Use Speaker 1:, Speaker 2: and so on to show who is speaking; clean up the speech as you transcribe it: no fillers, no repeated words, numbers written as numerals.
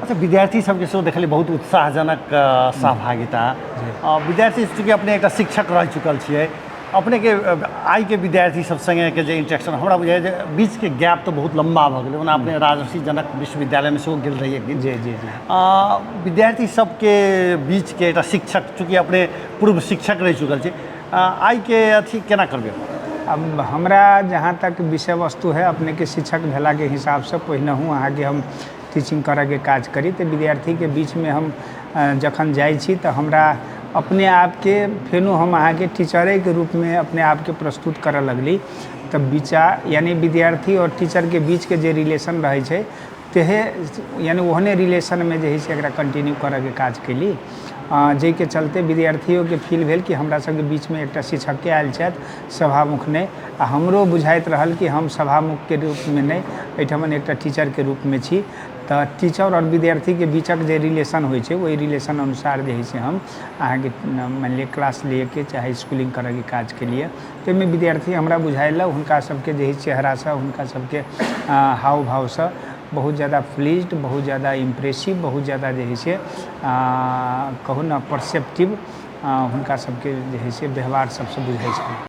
Speaker 1: अच्छा, विद्यार्थी सबके सेहो देखलियै बहुत उत्साहजनक सहभागिता। विद्यार्थी चूँकि अपने एकटा शिक्षक रहि चुकल छियै, अपनेके आइके विद्यार्थी सब सङ्गेके जे इंट्रेक्शन, हमरा बुझाइए जे बीचके गैप तऽ बहुत लम्बा भऽ गेलै। ओना अपने राजर्षि जनक विश्वविद्यालयमे सेहो गेल रही एक दिन।
Speaker 2: जी जी जी
Speaker 1: विद्यार्थी सबके बीचके एकटा शिक्षक, चूँकि अपने पूर्व शिक्षक रहि चुकल छी, आइके अथी केना करबै?
Speaker 2: अब हमरा जहाँ तक विषय वस्तु है, अपनेके शिक्षक भेलाके हिसाबसँ पहिनहुँ अहाँके हम टीचिंग करऽके काज करी, तऽ विद्यार्थीके बीचमे हम जखन जाइ छी तऽ हमरा अपने आपके फेनो हम अहाँके टीचरेके रूपमे अपने आपके प्रस्तुत करऽ लगली। तऽ विचार यानि विद्यार्थी आओर टीचरके बीचके जे रिलेशन रहै छै, तेहे यानि ओहने रिलेशनमे जे हइ से एकरा कंटिन्यू करऽके काज कयली, जाहिके चलते विद्यार्थियोके फील भेल कि हमरा सबके बीचमे एकटा शिक्षके आयल छथि, सभामुख नहि। आ हमरो बुझाइत रहल कि हम सभामुखके रूपमे नहि, एहिठमन एकटा टीचरके रूपमे छी। तऽ टीचर आओर विद्यार्थीके बीचक जे रिलेशन होइ छै, ओहि रिलेशन अनुसार जे हइ से हम अहाँके मानि लिअ क्लास लियऽके चाहे स्कूलिंग करऽके काज केलियै। ताहिमे विद्यार्थी हमरा बुझायल हुनका सबके जे हइ चेहरासँ, हुनका सबके हाव भावसँ बहुत जादा प्लीज्ड, बहुत जादा इम्प्रेसिव, बहुत जादा जे हइ से कहू ने परसेप्टिव हुनका सबके जे हइ से व्यवहार सबसँ बुझाइ छलै।